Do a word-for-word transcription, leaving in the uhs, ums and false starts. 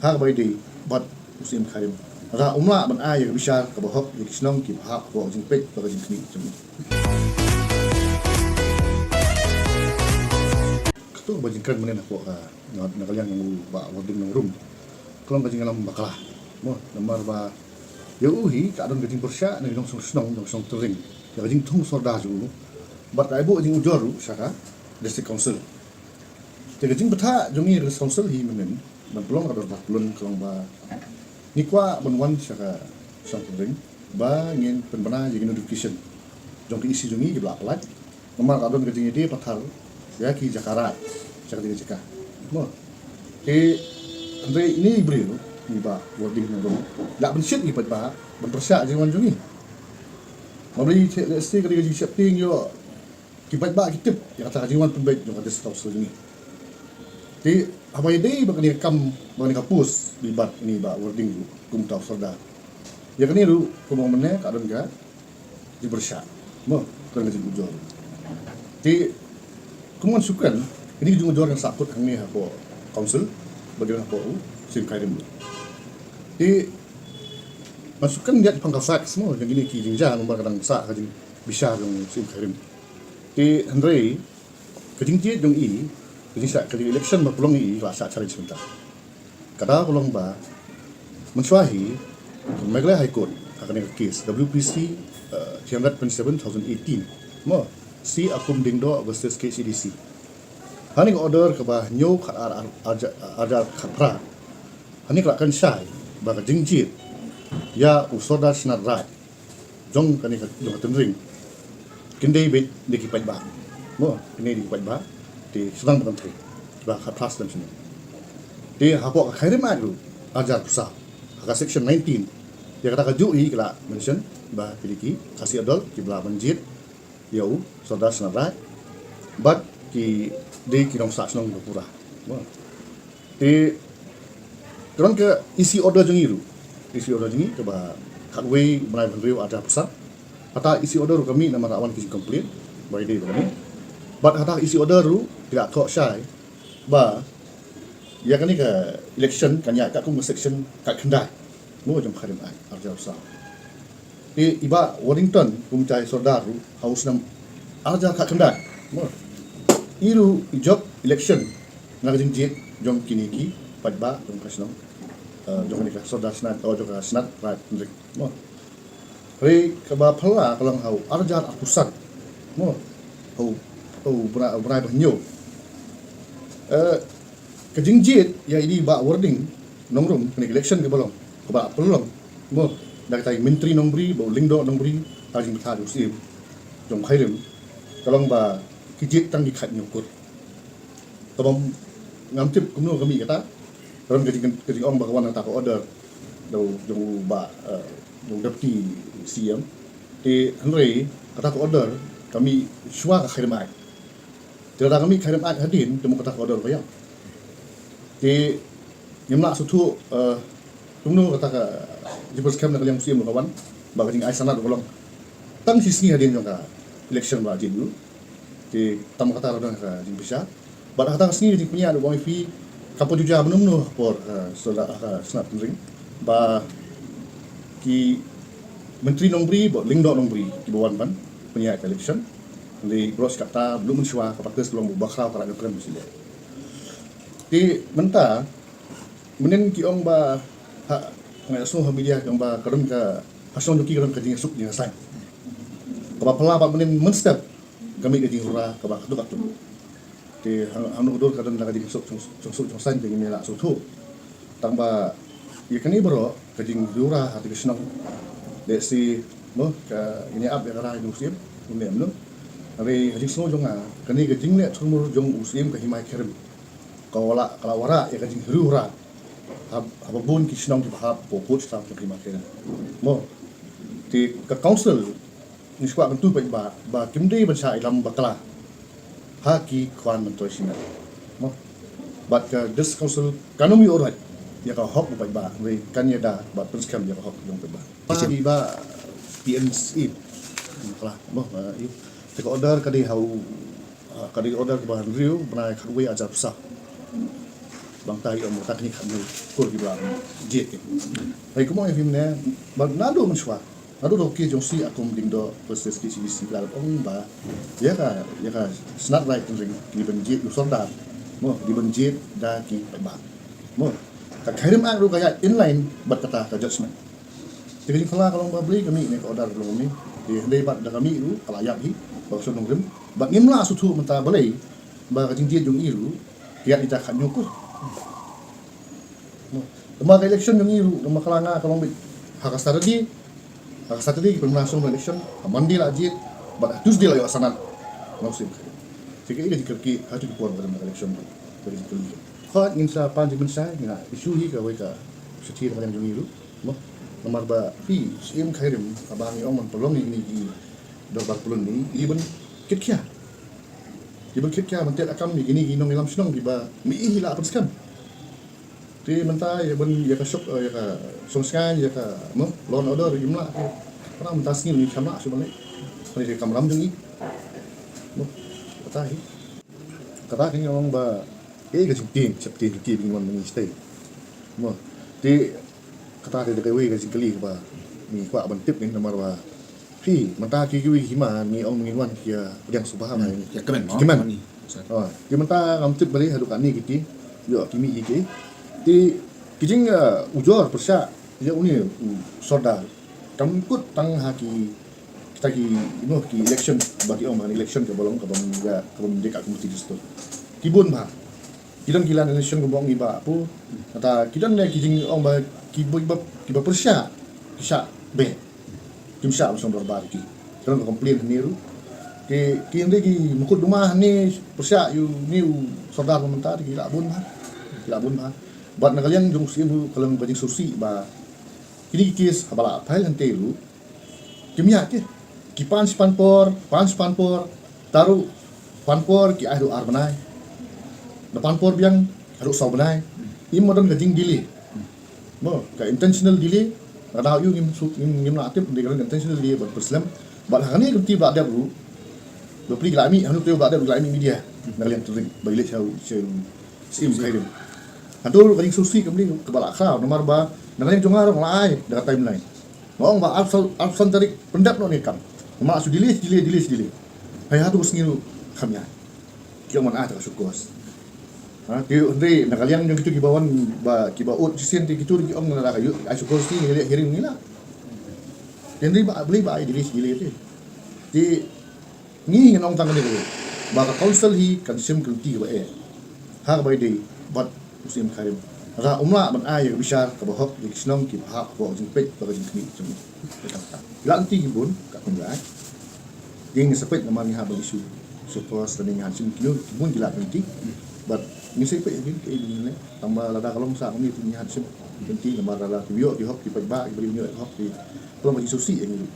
Ha kaba ïadei bad u Syiem Khyrim, lada um lah ban ai ïa ka bishar kaba hok ïa ki shnong kiba hap hapoh ka jingpeit bad ka jingkhmih jong u. Kato kaba jingkren mynne hapoh ka, na, na ka liang jong u Bah Warding Nongrum, ka long ka jingïalam bakla. Mo, namar ba ïa u hi ka don ka jingpyrshah na ka jong shnong, jong shnong Tynring, ïa ka jingthung sordar jong u bad ka ai buh jingujor ruh sha ka District Council. Te ka jingbthah jong ngi ka District Council hi mynne ban pynlong ka dorbar pyllun ka long ba ngi kwah ban wan sha ka shnong Tynring ba ngin pynbna ïa ki notification jong ka E C jong ngi kiba la pynlait. Namar ka don ka jingïadei pathar ïa ki jaka raid sha kata ka jaka. Mo. Te hynrei ine i briew, i Bah Warding Nongrum, la pynshit ïa ki paidbah ban pyrshah jingwan jong ngi. Namar lehse ka dei ka jingsheptieng ïoh ki paidbah ki tip ïa kata ka jingwan pynbeit jong ka District Council jong ngi. Te haba ïadei bad kane ka kam, bad kane ka post, bad ine i Bah Warding ruh kum uta u sordar, ïa kane ruh kumba mynne ka don ka jingpyrshah, mo, ka don ka jingujor. Te kum ngan shu kren, kane ka jingujor kan sahkut hangne hapoh Council bad hapoh u Syiem Khyrim. Te ngan shu kren ïa ki pang ka facts, mo, jong kine ki jingjia namar ka dang sah ka jingbishar jong u Syiem Khyrim. Te hynrei ka jingjied jong i, ka jingshah, ka jing election ba pynlong ïa i ka la shah challenge mynta. Ka daw ka long ba mynshuwa hi ka Meghalaya High Court ha kane ka case W P C, uh, three hundred twenty-seven thousand eighteen, mo, C. Akum Diengdoh versus K H A D C, ha kane ka order kaba hynñiew khatar ar-, arja-, arja khatphra, ha kane ka la kren shai ba ka jingjied ïa u sordar shnat raid jong kane ka, jong ka Tynring, kin dei beit da ki paidbah. Mo, kin dei da ki paidbah, te sdang ba kan trei kiba khatphra snem snem. Te hapoh ka Khyrim Act ruh, arja arphew saw, ha ka section nineteen, ïa kata kajuh hi ka la mention ba ki dei ki Khasi Adol kiba la ban jied ïa u sordar shnat raid bad ki dei ki nongsah shnong ba pura. Mo. Te ka don ka E C order jong ngi ruh, E C order jong ngi kaba khatwei bnai ba hynriew arja arphew saw. Hata E C order ruh ka mih namar ka wan ki jingcomplain ba ïadei bad kane. Bad hata E C order ruh ki la thoh shai ba ïa kane ka election kan ïaid katkum ka section khatkhyndai, mo, jong Khyrim Act arja arphew saw. Te i Bah Waddington kum utai u sordar ruh ha u snem arja khatkhyndai, mo, i ruh i jop election na ka jingjied jong kine ki paidbah jong ka shnong, eh, jong kane ka sordar shnat, oh, jong ka shnat raid Tynring, mo. Hynrei kaba phylla ka long ha u arja arphew san, mo, ha u, ha u bnai, bnai ba hynñiew. Eh, ka jingjied ïa i Bah Warding Nongrum, kane ka election kaba long, kaba pynlong, mo, da kita ki Myntri Nongbri bad u Lyngdoh Nongbri ha ka jingbthah jong u Syiem jong Khyrim, ka long ba ki jied tang ki khathynñiew kur. Kaba ngam tip kumno ka mih kata, ka don ka jing, ka jingong ba ka wan kata ka order da u, jong u Bah, eh, jong u Deputy C M. Te hynrei kata ka order ka mih shuwa ka Khyrim Act. Te lada ka mih Khyrim Act hadien, te mut kata ka order ka ïap. Te ngim lah sngewthuh, eh, kumno kata ka jingpynskhem na ka liang u Syiem ruh ka wan ba ka jingai sanad ruh ka long tang shi sngi hadien jong ka election ba jied ruh. Te tang kata ruh don ka jingbishar. Bad ha kata ka sngi ka jingpynïaid ruh ba ngi phi, ka pynjuh ja mynno mynno ha ka por, eh, sordar, eh, shnat Tynring ba ki Myntri Nongbri bad Lyngdoh Nongbri kiba wan ban pynïaid ka election. Hynrei baroh shi katta, baroh mynshuwa, ka practice ka long ba u bakhraw ka la ïoh kren bad u symbol. Te mynta mynnin ki ong ba ha, nga ïohsngew ha media ki ong ba ka don ka, ha shnong jong ki ka don ka jingsuk jingsaiñ. Kaba phylla pat mynnin mynstep ka mih ka jingrura kaba katto katto. Te hang, hangno ka dur ka don la ka jingsuk jong, jingsuk jingsaiñ te ngim lah sngewthuh. Tang ba ïa kane baroh ka jingrura ha kata ka shnong, lehse, mo, ka, ngin ïa ap ïa ka rai jong u Syiem, kumne, mo. Hynrei ha jingsngew jong nga, kane ka jingleh thurmur jong u Syiem ka Hima Khyrim ka la, ka la wanrah ïa ka jingrura ha, ha ba bun ki shnong kiba hap hapoh Pud Shnong jong ka Hima Khyrim, mo. Te ka council ngi shu kwah kyntu paidbah ba kim dei ban shah ïalam bakla ha ki khwan myntoi shnong, mo. Bad ka District Council kan ym ïoh rai ïa ka hok u paidbah, hynrei kan ïada bad pynskhem ïa ka hok jong u paidbah. Ki Bah P N C bakla, mo, eh, ïa ka order ka dei ha u, eh, ka dei order kaba hynriew bnai khatwei arhajar arphew saw. Bang ta ïa ong ta kane khat ne kur ki ba jied ki. Hei kumno ïa phim ne ba naduh mynshuwa. Naduh dok ki jong si akum ding do versus ki C B C la ong ba ïa ka ïa ka snat rai tynring ki ban jied u sordar. Mo ki ban jied da ki paidbah. Mo ka Khyrim Act ruh ka ïa inline bad kata ka judgment. Te ka jingphylla ka long ba balei ka mih ne ka order ka long ne. Te hynrei bad da ka mih ruh ka la ïap hi ba ka shon nongrim bad ngim lah sngewthuh mynta balei ba ka jingjied jong i ruh ka ïap ita khat hynñiew kur. Namar ka election jong i ruh namar ka la nga ka long beit ha ka Saturday, ha ka Saturday ki pynbna song election, ha Monday la jied bad ha Tuesday la ïoh sanad. Nong sim ka. Te ka i ka jingkyrkieh ha tu ki por ba ka election ruh ka jingkyrkieh. Khot ngin sa pan jingpynshai ngin issue hi kawei ka shithi ka jong i ruh. Mo namar ba phi Syiem Khyrim haba ngi ong ban pynlong ïa kine ki dorbar pyllun ne i ban kit khia. I ban kit khia ban tet akam ïa kine ki nongïalam shnong kiba mih hi la pynskhem. Te mynta ïa ban ïa ka shok ïa ka song sngaiñ ïa ka mo law and order im lah. Para mynta sngi ngi kham lah shu ban leh. Kane ka kamram jong i. Mo kata hi. Kata ka ngi ong ba ei ka jingtieng shep tieng ki bing wan ngi stay. Mo te kata te da kawei ka jingkylli kaba ngi kwah ban tip ngi namar ba phi mynta ki kiwei ki hima ngi ong ngi wan ki ïa pdiang sngewbha ba ngi ïa kmen kmen. Ki mynta ngam tip balei haduh katne ki ti ïoh ki mih ïa ki ti ki jing ujor pyrshah ïa une u sordar kam kut tang ha ki kita ki you know ki election ba ki ong ba election kaba long kaba ïa kaba ïa ka committee district ki bun ba ki don ki lan election kaba ong i ba pu kata ki don ne ki jing ong ba ki ba ki ba pyrshah ki shah be kim shah ba song dorbar ki ki don ka complain ne ruh ki ki ynde ki mukut duma ne pyrshah yu ne u sordar ba mynta ki la bun ba ki la bun ba bad na ka liang jong u Syiem ruh ka long ba jing susi ba kini ki case haba la file hangte ruh kim ïa ki ki pan shi pan por pan shi pan por taru pan por ki ai ruh ar bnai na pan por biang ruh saw bnai im ma don ka jing delay mo ka intentional delay ka daw yu ngim suk ngim ngim la tip de ka intentional delay ban pyrslem bad ha kane ka ti ba dep ruh ba pli la mi hanu te ba dep la mi media na ka liang tu ba ile chau chau Syiem Khyrim hanu ka jing susi kam ding ka ba la khraw namar ba na ka liang jong nga ruh la ai da ka timeline Nga ong ba arphew san tarik pyndep noh ne kam. Namar shu delay, shu delay, delay, shu delay. Hai hatu sngi ruh kham ïa. Ki ong man ah ta ka shu kos. Ha, ki hynrei na ka liang jong kitu kiba wan ba kiba ut shisien te kitu ki ong na ka yu ai shu kos ni ngi leh hearing ngi la. Hynrei ba beli ba ai delay, shu delay te. Te Ngi ngin ong tang kane kawei ba ka council hi kan shim ka lynti kaba eh ha kaba ïadei bad u Syiem Khyrim. Lada um lah ban ai ïa ka bishar kaba hok ïa ki shnong kiba hap hapoh ka jingpeit bad ka jingkhmih jong ngi. Ki la lynti ki bun ka kum ïa. Ngi sa peit namar ngi hap ban issue. Shu kos lane ngi hap shim kino ki bun ki la lynti bad ngi sa peit ïa ki kaei ba ngin leh. Tang ba lada ka long sa kumne te ngi hap shim lynti namar lada ki ïoh ki hok ki paidbah kiba ïoh ki hok ki ka long ka jingsngewsih ïa ngi ruh.